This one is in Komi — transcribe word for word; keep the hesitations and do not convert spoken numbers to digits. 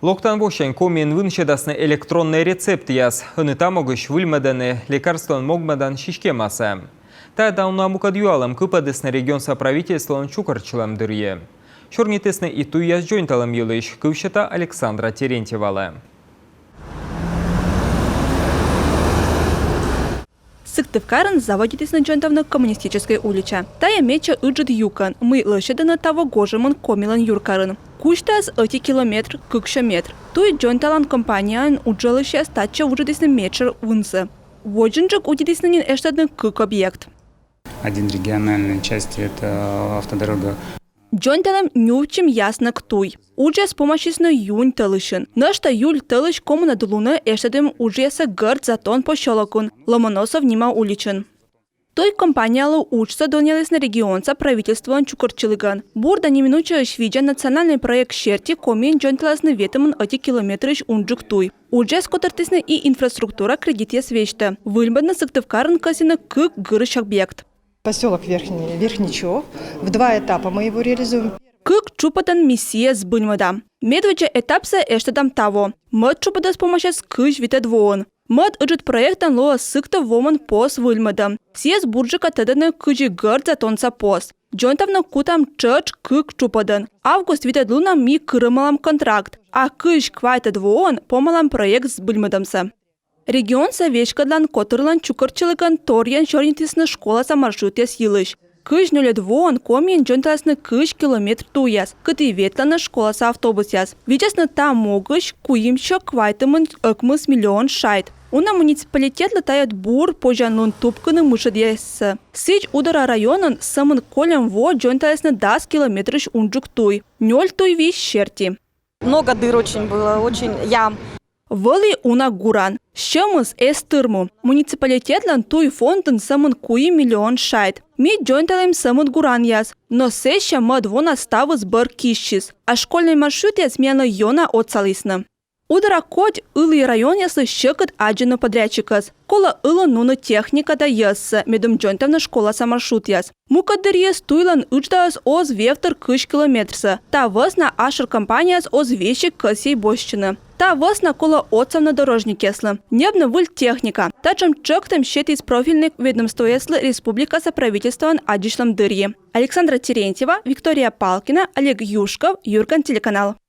Локтан восянь Комиын вынсьӧдасны электроннӧй рецептъяс. Ӧні та могысь выльмӧдӧны лекарствоӧн могмӧдан сиськӧмасӧ. Тайӧ да уна мукӧд юалӧм кыпӧдісны регионса правительстволӧн чукӧртчылӧм дырйи. Сёрнитісны и туйяс дзоньталӧм йылысь. Кыв сета Александра Терентьевалы. Сыктывкарын заводитісны дзоньтавны Коммунистическӧй улича. Тайӧ медся ыджыд юкӧн, мый лӧсьӧдӧны таво гожӧмын Комилӧн юркарын. Кузьтаыс ӧти километр кыксё метр. Туй дзоньталан компанияын уджалысьяс татчӧ вуджӧдісны медшӧр вынсӧ. Водзынджык удитісны нин эштӧдны кык объект. Один региональной части — это автодорога. Дзоньталӧм нювтчим яснӧк туй. Уджъяс помасисны юнь тӧлысьын. Нӧшта юль тӧлысь комынӧд лунӧ эштӧдім уджъяссӧ Гӧрд Затон посёлокын, Ломоносов нима уличын. Туй компаниялы уджсӧ донъялісны регионса правительстволӧн чукӧртчылігӧн. Бур да неминучаысь видзан национальнӧй проект серти Комиын дзоньталасны ветымын ӧти километрысь унджык туй. Уджъяс котыртісны и инфраструктура кредитъяс весьтӧ. Выльмӧдны Сыктывкарын кӧсйӧны кык гырысь объект. Посёлок Верхний, Верхний Чов в два этапа мы его реализуем. Кык тшупӧдӧн ми сійӧс збыльмӧдам. Медводдза этапсӧ эштӧдам таво. Мӧд тшупӧдыс помасяс кызь витӧд воын. Мӧд ыджыд проектӧн лоӧ Сыктыв вомӧн пос выльмӧдӧм. Сійӧс бурджыка тӧдӧны кыдзи Гӧрд Затонса пос. Дзоньтавны кутам тшӧтш кык тшупӧдӧн. Август витӧд лунӧ ми кырымалам контракт, а кызь квайтӧд воын помалам проект збыльмӧдӧмсӧ. Регионса веськӧдлан котырлӧн чукӧртчылігӧн торйӧн сёрнитісны школаса маршрутъяс йылысь. Кызь нёльӧд воын Комиын дзоньталасны кызь километр туйяс, кытӧні ветлӧны школаса автобусъяс. Видзасны та могысь куимсё квайтымын ӧкмыс миллион шайт. Уна муниципалитетлы тайӧ бур позянлун тупкыны мытшӧдъяссӧ. Сідз, Удора районын сӧмын кольӧм во дзоньталісны дас километрысь унджык туй. Нёль туйвизь серти. Много дыр очень было, очень ям. Вӧлі уна гуран. Сьӧмыс эз тырмы. Муниципалитетлӧн туй фондын сӧмын куим миллион шайт. Ми дзоньталім сӧмын гуранъяс, но сэсся мӧд вонас ставыс бӧр киссис. А школьнӧй маршрутъяс миянлы ёна отсалісны. Удора кодь ылі районъяслы сьӧкыд аддзыны подрядчикӧс. Колӧ ылын нуны техника да йӧзсӧ, медым дзоньтавны школаса маршрутъяс. Мукӧд дырйиыс туйлӧн ыдждаыс оз вевтыр кызь километрсӧ. Та вӧсна асшӧр компанияыс оз весиг кӧсйӧй босьтчыны. Та вӧсна колӧ отсавны дорожникъяслы, ньӧбны выль техника. Татшӧм тшӧктӧм сетіс профильнӧй ведомствояслы республикаса правительствоӧн аддзысьлӧм дырйи. Александра Терентьева, Виктория Палкина, Олег Юшков, «Юрган» телеканал.